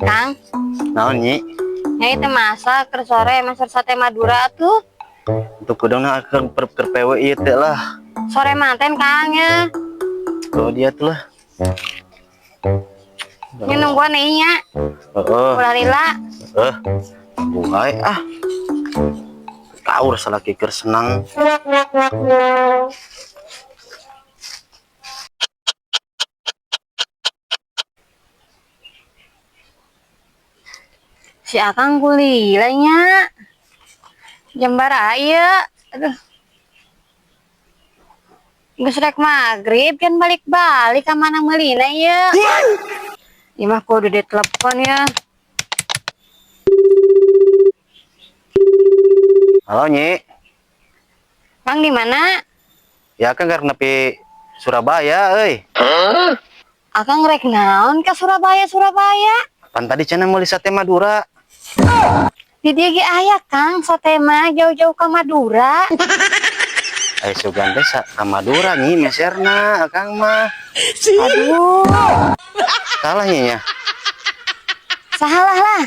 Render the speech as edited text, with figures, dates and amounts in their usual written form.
Kang, Naon, Nyi? Nya itu masak ke sore masak sate Madura tuh. Untuk kudungna akang per keur PW ieu teh lah. Sore manten, Kang, ya. Oh, dia tuh lah. Ini nungguan nih nya. Heeh. Ulah lila. Eh, buai ah. Tahu rasa laki keur senang. Si Akang kulila nya. Jam bara ieu. Aduh. Geus rek maghrib kan balik-balik ka mana meulina ieu. Ieu mah kudu ditelepon ya. Halo, Nyi. Kang, di mana? Ya kan karena nepi Surabaya euy. Akang rek naon ka Surabaya Surabaya? Pan tadi cenah meuli sate Madura. Di dieu ge aya, Kang, sate mah, jauh-jauh ka Madura. Ai sugan teh ka Madura, Nyi, meserna akang mah. Aduh, Salah, Nyi, nya. Salah lah.